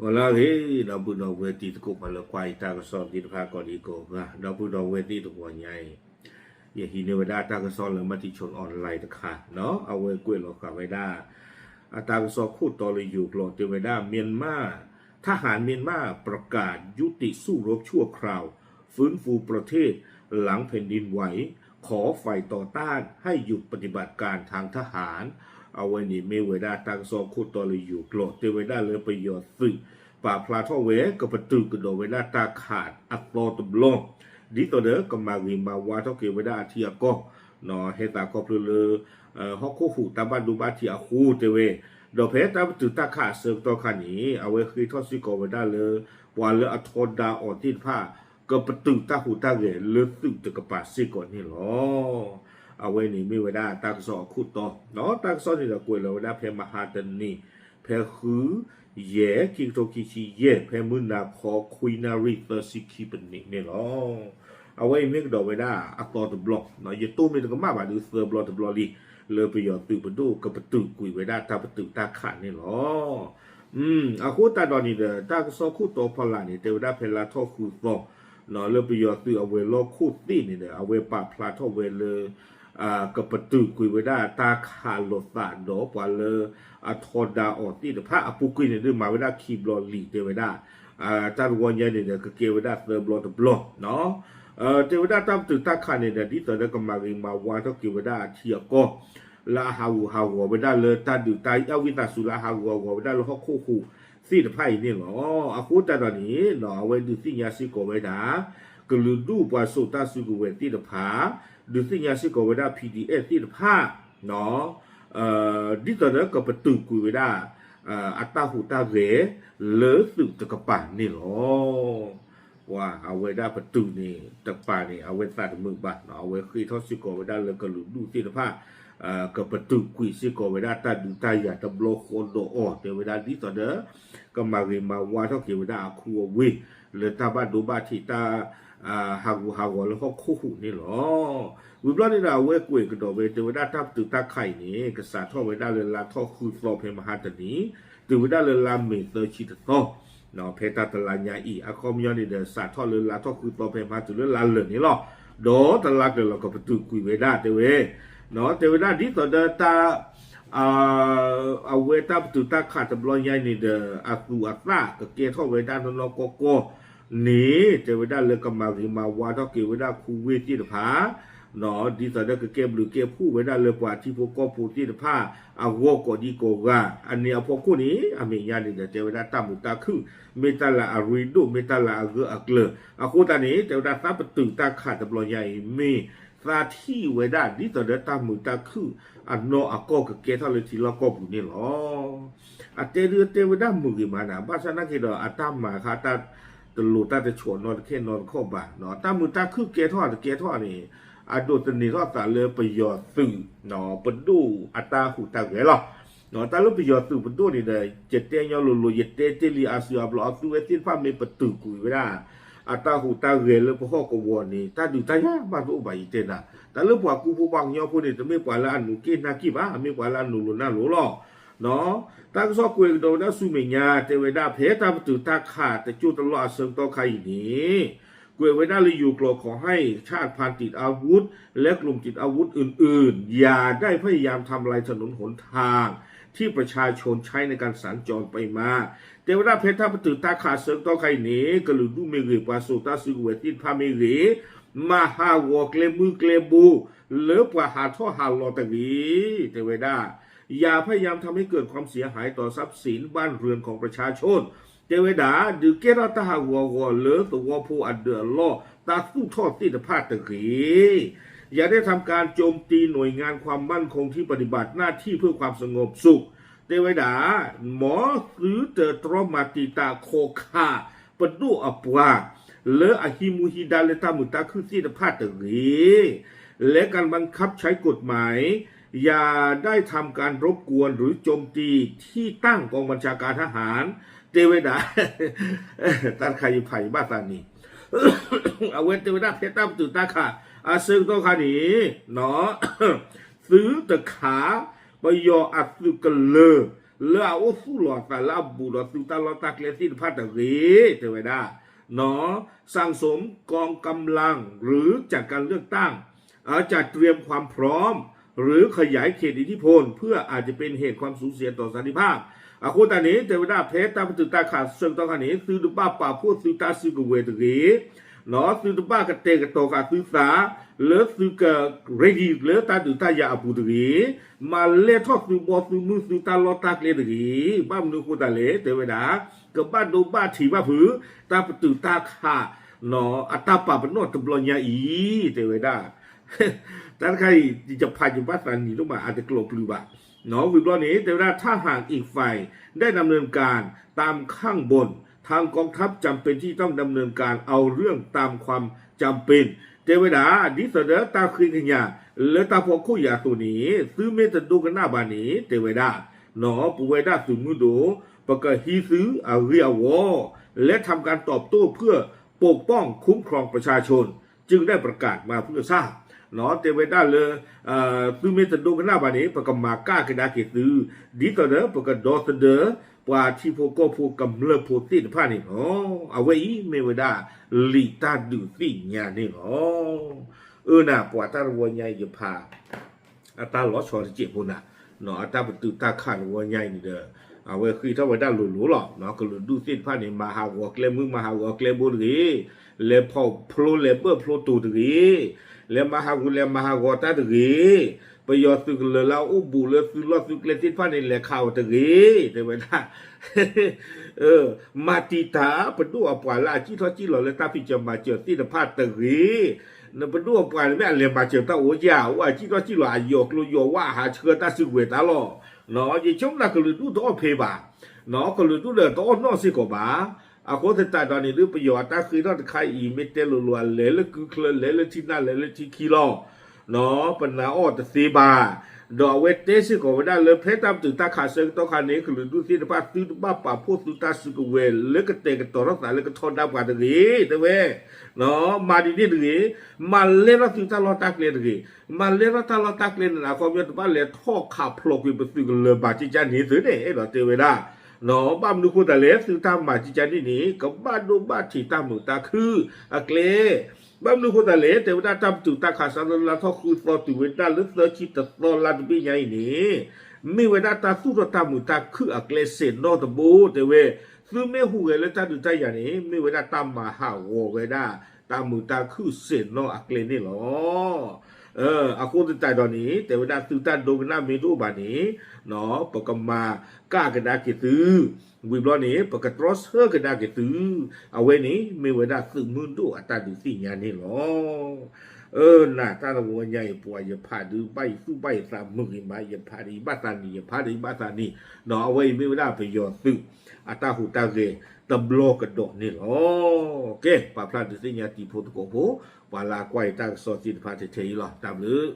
ဂီၤလၢအဂ့ၤ ဒီပုၢ်ဒီဝဲၢ်တံၤသကိး ပှၤလၢကွၢ်ယတၢ်ကစီၣ်သ့ၣ်တဖၣ်ကိးဒံကိးဂၤ ဒီပုၢ်ဒီဝဲၢ်သ့ၣ်တဂီၤညါအံၤ ယဟံးန့ၢ်ဝဲဒၣ်တၢ်ကစီၣ်လၢ Matichon Online တခါ အဝဲကွဲးလီၤဃာ်ဝဲဒၣ် အတၢ်ကစီၣ်ခိၣ်တီလၢယိၤကျိာ် တဲဝဲဒၣ် မြန်မာ ทหารเมียนมาประกาศยุติสู้รบชั่วคราว ฟื้นฟูประเทศหลังแผ่นดินไหว ขอฝ่ายต่อต้านให้หยุดปฏิบัติการทางทหาร အဝဲန့ၣ်မ့ၢ်ဝဲဒၣ်တၢ်ကစီၣ်ခိၣ်တီလၢယိၤကျိာ် တဲဝဲဒၣ်လၢပယီၤသုး ပာ်ဖျါထီၣ်ဝဲ ကပတုာ်ကဒီးဝဲဒၣ်တၢ်ခးအသီတဘျီ ဒ်သိးဒီးကမၤဂ့ၤမၤဝါထီၣ်က့ၤဝဲဒၣ်အထံအကီၢ် ဟဲသးခီဖျိလၢ ဟီၣ်ခိၣ်ဟူးတၢ်ဘၣ်ဒိဘၣ်ထံးအဃိတဲဝဲ ဒီးဖဲတၢ်ပတုာ်တၢ်ခးအဆၢကတီၢ်ခါန့ၣ် အဝဲဃ့ထီၣ်စ့ၢ်ကီးဝဲဒၣ်လၢ ပှၤလၢအထီဒါအီၤသ့ၣ်တဖၣ် ကပတုာ်တၢ်ဟူးတၢ်ဂဲၤလၢသုးတကပၤစ့ၢ်ကီးန့ၣ်လီၤ. အဝဲန့ၣ်မ့ၢ်ဝဲဒၣ်တၢ်ကစီၣ်အခိၣ်တီ ဒီးတၢ်ကစီၣ်န့ၣ်ဒီးကွဲးလီၤဝဲဒၣ်ဖဲမဟါတနံၤ ဖဲဃု ယဲၢ် ခံကထိခံဆံယဲၢ် ဖဲမုၢ်နၤခီ ခွံနၣ်ရံၣ်သၢဆံခံပနံးန့ၣ်လီၤ. အဝဲအံၤမ့ၢ်ကဒီးဝဲဒၣ်အသီတဘျီ ယတိၢ်မ့ၢ်တကမၣ်ဘၣ်ဒုးသၢဘျီတဘျီလံ လၢပယီၤသုးပဒိၣ်ကပတုာ်ကွံာ်ဝဲဒၣ်တၢ်ပတုာ်တၢ်ခးန့ၣ်လီၤ. အဃိသတးဒီးန့ၣ်ဒီး တၢ်ကစီၣ်ခိၣ်တီဖီလာ်န့ၣ် တဲဝဲဒၣ်ဖဲလါထီၣ်ဃုသီ လၢပယီၤသုးအဝဲၤလီၢ်ခိၣ်သ့ၣ်န့ၣ်ဒီး အဝဲပာ်ဖျါထီၣ်ဝဲလၢ ကပတုာ်ကွံာ်ဝဲဒၣ်တၢ်ခးလိာ်သးဒီးပှၤလၢအထီဒါအီၤသ့ၣ်တဖၣ်အပူၤကွံာ်န့ၣ် ဒုးမၤဝဲဒၣ်ခံဘျီလံ တဲဝဲဒၣ် တၢ်တဝီညါန့ၣ်ဒီး ကကဲဝဲဒၣ်သၢဘျီတဘျီ တဲဝဲဒၣ်တၢ်ပတုာ်တၢ်ခးန့ၣ်ဒီး ဒ်သိးဒီးကမၤဂ့ၤမၤဝါထီၣ်က့ၤဝဲဒၣ်အထံအကီၢ် လၢအဟးဂူာ်ဟးဂီၤဝဲဒၣ်လၢတၢ်ဒုးတၢ်အဝံသးစူၤလၢအဟးဂူာ်ဟးဂီၤဝဲဒၣ်လၢဟီၣ်ခိၣ်ဟူးသ့ၣ်တဖၣ်အံၤန့ၣ်လီၤ. အဃိသတးဒီးန့ၣ် အဝဲဒုးသ့ၣ်ညါစ့ၢ်ကီးဝဲဒၣ် ကလုာ်ဒူၣ်ပှၤစိာ်တၢ်စုကဝဲၤသ့ၣ်တဖၣ် ဒုးသ့ၣ်ညါစ့ၢ်ကီးဝဲဒၣ် PDF သ့ၣ်တဖၣ် ဒ်သိးဒီးကပတုာ်ကွံာ်ဝဲဒၣ် အတၢ်ဟူးတၢ်ဂဲၤ လၢသုးတကပၤန့ၣ်လီၤ. ပှၤအဝဲဒၣ်ပတုာ်န့ၣ်တကပၤန့ၣ် အဝဲသးတမုာ်ဘၣ် အဝဲဃ့ထီၣ်စ့ၢ်ကီးဝဲဒၣ်လၢကလုာ်ဒူၣ်သ့ၣ်တဖၣ် ကပတုာ်ကွံာ်စ့ၢ်ကီးဝဲဒၣ်တၢ်ဒုးတၢ်ယၤတဘျီဃီဒီးအီၤ တဲဝဲဒၣ်ဒ်သိးဒီး ကမၤဂ့ၤမၤဝါထီၣ်က့ၤဝဲဒၣ်အခူအဝ့ၢ် လၢတၢ်ဘၣ်ဒိဘၣ်ထံးတၢ် ဟးဂူာ်ဟးဂီၤလၢဟီၣ်ခိၣ်ဟူးန့ၣ်လီၤ. ဝံၤဘျီန့ၣ်ဒီး အဝဲကွဲးကဒီးဝဲ တဲဝဲဒၣ်တၢ်ပတုာ်တၢ်ခးအံၤန့ၣ် ကစးထီၣ်ဝဲဒၣ်လၢလါထီၣ်ဃုသီဖဲမဟါတနံၤ တုၤဝဲဒၣ်လၢလါမ့ၤသၢဆံတသီ ဖဲတၢ်တလါညါအံၤ အခီပညီန့ၣ်ဒီး စးထီၣ်လၢလါထီၣ်ဃုသီဖဲမဟါတုၤလၢလါလၢာ်န့ၣ်လီၤ. ဒီးတလါကျၢၤလီၤကပတုာ်ကွံာ်ဝဲဒၣ်တဲဝဲ တဲဝဲဒၣ်ဒ်သိးဒီးတၢ် အဝဲတၢ်ပတုာ်တၢ်ခးတဘျီညါအံၤန့ၣ်ဒီး အသူးအသၣ်ကကဲထီၣ်ဝဲဒၣ်နီၢ်နီၢ်ကီၢ်ကီၢ်န့ၣ် တဲဝဲဒၣ်လၢကမၤဂ့ၤမၤဝါထီၣ်က့ၤဝဲဒၣ်ခူဝ့ၢ်သ့ၣ်တဖၣ် ဒ်သိးဒီးကကဲဘျုးကဲဖှိၣ်ဝဲဒၣ်လၢပှၤထံဖိကီၢ်ဖိသ့ၣ်တဖၣ် အဂီၢ်ကိးဒံကိးဂၤ အန့ၣ်အဖီခိၣ်န့ၣ် အမဲာ်ညါန့ၣ်ဒီး တဲဝဲဒၣ်တၢ်မုာ်တၢ်ခုၣ် မ့ၢ်တၢ်လၢအရ့ဒိၣ် မ့ၢ်တၢ်လၢအဂၢၢ်အကျၢၤ အဃိသတးန့ၣ် တဲဝဲဒၣ်တၢ်ပတုာ်တၢ်ခးတဘျီညါအံၤ မ့ၢ်သးထံၣ်ဝဲဒၣ် ဒ်သိးဒီးတၢ်မုာ်တၢ်ခုၣ်အနီၢ်အကီၢ်ကကဲထီၣ်လၢထံလီၢ်ကီၢ်ပူၤန့ၣ်လီၤ. အတဲဒုးတဲဝဲဒၣ်မုာ်ဂ့ၤမးနၤ ဘၣ်ဆၣ်နာ်က့ဒီး အတၢ်မၤဃာ်တၢ်တလိၤတၢ်တဆီးနီတခဲနီတခီၣ်ဘၣ် တၢ်မုာ်တၢ်ခုၣ်ကဲထီၣ်တကဲထီၣ်န့ၣ် အဒိးသန့ၤထီၣ်သးလၢပယီၤသုး ပဒိၣ်အတၢ်ဟူးတၢ်ဂဲၤလီၤ. တၢ်လၢပယီၤသုးပဒိၣ်န့ၣ်ဒီး ယတဲညီလိၤလိၤ ယတဲတ့ၢ်လံအစုအဘျီ အသုဝဲသ့ၣ်တဖၣ်မ့ၢ်ပတုာ်ကွံာ်ဝဲဒၣ် အတၢ်ဟူးတၢ်ဂဲၤလၢပဟီၣ်ကဝီၤန့ၣ် တၢ်ဒုးတၢ်ယၤဘၣ်တအိၣ်ဘၣ်ယတဲနၤ တၢ်လၢပှၤကူဖိပှၤကညီဖိန့ၣ် တမ့ၢ်ပှၤလၢအနူးက့ၢ်နၢ်က့ၢ်ဘၣ် မ့ၢ်ပှၤလၢအနူးလိၤနၢ်လိၤလီၤ. တၢ်ကစီၣ်ကွဲးကဒီးဝဲဒၣ်ဆူမဲာ်ညါ တဲဝဲဒၣ်ဖဲတၢ်ပတုာ်တၢ်ခးတကၠိၢ်တလီၢ်အဆၢကတီၢ်ခါအံၤန့ၣ် ကွဲးဝဲဒၣ်လၢယိၤကျိာ် ขอให้ชาติพันธุ์ติดอาวุธ และกลุ่มติดอาวุธอื่นๆ อย่าได้พยายามทำลายถนนหนทางที่ประชาชนใช้ในการสัญจรไปมา တဲဝဲဒၣ်ဖဲတၢ်ပတုာ်တၢ်ခးအဆၢကတီၢ်ခါအံၤန့ၣ် ကလုာ်ဒူၣ်မ့ၢ်ဂ့ၤ ပှၤစိာ်တၢ်စုကဝဲၤသ့ၣ်တဖၣ်မ့ၢ်ဂ့ၤ မၤဟးဂီၤကျဲမုၢ်ကျဲဘိ လၢပှၤဟးထီၣ်ဟးလီၤတဂ့ၤ တဲဝဲဒၣ် อย่าพยายามทำให้เกิดความเสียหายต่อทรัพย์สินบ้านเรือนของประชาชน တဲဝဲဒၣ် ဒုးကဲထီၣ်တၢ်ဟးဂူာ်ဟးဂီၤလၢသဝီဖိအဒၢးအလီၢ် တၢ်သူၣ်ထီၣ်သ့ၣ်တဖၣ်တဂ့ၤ อย่าได้ทำการโจมตีหน่วยงานความมั่นคงที่ปฏิบัติหน้าที่เพื่อความสงบสุข တဲဝဲဒၣ် မ်သုတတြီမၤတံာ်တာ်ခိးခး ပဒိၣ်အပှၤ လၢအဟံးမူဟံးဒါလၢတၢ်မုာ်တၢ်ခုၣ်သ့ၣ်တဖၣ်တဂ့ၤ และการบังคับใช้กฎหมายอย่าได้ทำการรบกวนหรือโจมตีที่ตั้งกองบัญชาการทหาร တဲဝဲဒၣ် တၢ်တခါယဖးယဘၣ်သးန့ၣ် အဝဲတဲဝဲဒၣ်ဖဲတၢ်ပတုာ်တၢ်ခး အဆၢကတီၢ်ခါန့ၣ် သုတခး ပယီၤအသုးကလၢၤ လၢအအိၣ်သူၣ်လီၤအသးလၢအဘူးဒီးသုတၢ်လီၢ်တၢ်ကျဲသ့ၣ်တဖၣ်တဂ့ၤ တဲဝဲဒၣ် စံစုံ กองกำลัง หรือจัดการเลือกตั้ง เอ่อ จัดเตรียมความพร้อม หรือขยายเขตอิทธิพล เพื่ออาจจะเป็นเหตุความสูญเสียต่อสันติภาพ အဃိသတးန့ၣ် တဲဝဲဒၣ် ဖဲတၢ်ပတုာ်တၢ်ခးဆၢကတီၢ်ခါန့ၣ် သုတဘၣ်ပာ်ဖှိၣ်သုတၢ်စုကဝဲၤတဂ့ၤ သုတဘၣ်ကတဲာ်ကတီၤဃာ်သုသး လၢသုက ready လၢတၢ်ဒုးတၢ်ယၤအပူၤတဂ့ၤ, မၤလဲၢ်ထီၣ်သုဘီသုမုၢ်သုတၢ်လီၢ်တၢ်ကျဲတဂ့ၤ. ဘၣ်မနုၤအဃိသတးလဲၣ် တဲဝဲဒၣ် ကဘၣ်ဒိဘၣ်ထံးဘၣ်ဖုး တၢ်ပတုာ်တၢ်ခး အတၢ်ပာ်ပနီၣ်တဘျီညါအံၤ တဲဝဲဒၣ် တၢ်တခါအံၤ ယဖးယဘၣ်သးနံၤဒိၣ်မး အတကျိးပျုၤဘၣ်. ဝံၤဘျီန့ၣ် တဲဝဲဒၣ် ถ้าหากอีกฝ่ายได้ดำเนินการตามข้างบน ทางกองทัพจำเป็นที่ต้องดำเนินการเอาเรื่องตามความจำเป็น တဲဝဲဒၣ် ဒ်သိးဒီးတၢ်ဃ့ကညး လၢတၢ်ဖီခိၣ်ယၤအသိးန့ၣ် သုမ့ၢ်တဒိကနၣ်ဘၣ်န့ၣ် တဲဝဲဒၣ် ပဝဲဒၣ်သုးမုၢ်ဒိၣ် ပကဟံးသုအဂ့ၢ်အဝီ และทำการตอบโต้เพื่อปกป้องคุ้มครองประชาชน จึงได้ประกาศมาเพื่อทราบ တဲဝဲဒၣ်လၢ သုမ့ၢ်တဒိကနၣ်ဘၣ်န့ၣ် ပကမၤကၣ်ကဒါက့ၤသု ဒ်သိးဒီးပကဒီသဒၢ ပှၤထံဖိကီၢ်ဖိကမျၢၢ်ဖိသ့ၣ်တဖၣ်န့ၣ်လီၤ. အဝဲအံၤမ့ၢ်ဝဲဒၣ် လံာ်တၢ်ဒုးသ့ၣ်ညါန့ၣ်လီၤ. အၢနၤ ပှၤတၢ်တဝီညါအံၤယဖး အတၢ်လီၤဆီတစဲးဖိနၤ, အတၢ်ပတုာ်တၢ်ခးတဝီညါအံၤန့ၣ်ဒီး အဝဲဃ့ထီၣ်ဝဲဒၣ်လိၤလိၤလီၤ. ကလုာ်ဒူၣ်သ့ၣ်တဖၣ်န့ၣ် မၤဟးဂီၤကျဲမုၢ် မၤဟးဂီၤကျဲဘိတဂ့ၤ, လဲၤဖီၣ်ဖျိလဲၤဘၢၣ်ဖျိတိၤတဂ့ၤ, လဲၤမၤဟးဂီၤလဲၤမၤဟးဂီၤတၢ်တဂ့ၤ, ပယီၤသုးကလၢၤလၢအအိၣ်ဘူးလၢသုလီၢ်သုကျဲသ့ၣ်တဖၣ်န့ၣ် လဲၤခးအီၤတဂ့ၤ တဲဝဲဒၣ် မၤတံာ်တာ်ပဒိၣ်အပှၤလၢအစံၣ်ထီၣ်စံၣ်လီၤလၢတၢ်ဖံးစၢၤမၤစၢၤသ့ၣ်တဖၣ်တဂ့ၤ. နပဒိၣ်အပှၤန့ၣ်မ့ၢ်အလဲၤမၤစၢၤတၢ်အိၣ်ဧါ, အိၣ်အစံၣ်ထီၣ်စံၣ်လီၤ အယီၤကျိယီၤဝါ အဟးဆှၢတၢ်စုကဝဲၤတၢ်လီၤ. ယဆိကမိၣ်ကလုာ်ဒူၣ်တအီၣ်ဖဲဘၣ်, ကလုာ်ဒူၣ်ဒီးတအီၣ်နီၢ်စ့ၢ်ကီးဘၣ်. အဃိသတးဒီးန့ၣ်ဒုး ပယီၤအတၢ်ဃ့ထီၣ်တခါအံၤ မ့ၢ်တဲလိၤလိၤ အလဲၤလၢကုချၢ လဲၤလၢထံနၢ် လဲၤလၢထံခံလီၤ. ပနာ်အီၤတသ့ဘၣ်. ဒီးအဝဲတဲစ့ၢ်ကီးဝဲဒၣ်လၢ ဖဲတၢ်ပတုာ်တၢ်ခးဆၢကတီၢ်ခါန့ၣ် ကလုာ်ဒူၣ်သ့ၣ်တဖၣ် သုတဘၣ်ပာ်ဖှိၣ်သုတၢ်စုကဝဲၤလၢကတဲာ်ကတီၤထီၣ်သးလၢကထီဒါပှၤတဂ့ၤ တဲဝဲ မၤဒ်န့ၣ်တဂ့ၤ, မၤလဲၢ်ထီၣ်သုတၢ်လီၢ်တၢ်ကျဲတဂ့ၤ, မၤလဲၢ်ထီၣ်တၢ်လီၢ်တၢ်ကျဲန့ၣ် အခီပညီတဘၣ်လဲၤထီၣ်ခးဖျိးကွံာ် ပသုးကလၢၤဘၣ်ကကန့ၣ်သုန့ၣ် အဲၣ်ဒိးတဲဝဲဒၣ် ဘၣ်မနုၤအဃိသတးလဲၣ် သုတၢ်မၤကကန့ၣ်န့ၣ် ကဘၣ်ဒိဘၣ်ထံးတၢ်မုာ်တၢ်ခုၣ်အကျဲ ဘၣ်မနုၤအဃိသတးလဲၣ် တဲဝဲဒၣ်တၢ်ပတုာ်တၢ်ခးစးလၢလါထီၣ်ဃုသီတုၤဝဲဒၣ်လၢသၢဆံတသီလါတဘ့ၣ်ညါအံၤန့ၣ် မ့ၢ်ဝဲဒၣ်တၢ်သူၣ်ထီၣ်တၢ်မုာ်တၢ်ခုၣ်အကျဲစဲးနီၣ်တဘိ တဲဝဲ သုမ့ၢ်ဟူးဂဲၤလၢတၢ်ဒုးတၢ်ယၤန့ၣ် မ့ၢ်ဝဲဒၣ်တၢ်မၤဟးဂီၤဝဲဒၣ် တၢ်မုာ်တၢ်ခုၣ်စဲးနီၣ်အကျဲန့ၣ်လီၤ. အဃိသတးဒီးန့ၣ် တဲဝဲဒၣ်သုတၢ်ဒိကနၣ်မ့ၢ်တအိၣ်ဘၣ်န့ၣ် ပကမၤကၣ်ကဒါက့ၤသု ဝံၤဘျီန့ၣ် ပကတြီဆၢကဒါက့ၤသု အဝဲန့ၣ်မ့ၢ်ဝဲဒၣ်သုးမုၢ်ဒိၣ်အတၢ်ဒုးသ့ၣ်ညါန့ၣ်လီၤ. အၢ နၤတၢ်တဝီညါအံၤ ပှၤယဖးဒုးဘၣ်ယသူၣ်ဘၣ်ယသးမုာ်ဂ့ၤမး ယဖးဒုးယဘၣ်သးနံၤ ယဖးဒုးယဘၣ်သးနံၤ ဒီးအဝဲအံၤမ့ၢ်ဝဲဒၣ်ပယီၤသုး အတၢ်ဟူးတၢ်ဂဲၤတဘျီကဒီးန့ၣ်လီၤ. ကဲ ပာ်ဖျါဒုးသ့ၣ်ညါတံၤဖိသကိးဖိ ပှၤလၢအကွၢ်ယတၢ်ကစီၣ်သ့ၣ်တဖၣ်ထဲထဲအံၤလီၤ. တၢ်ဘျုး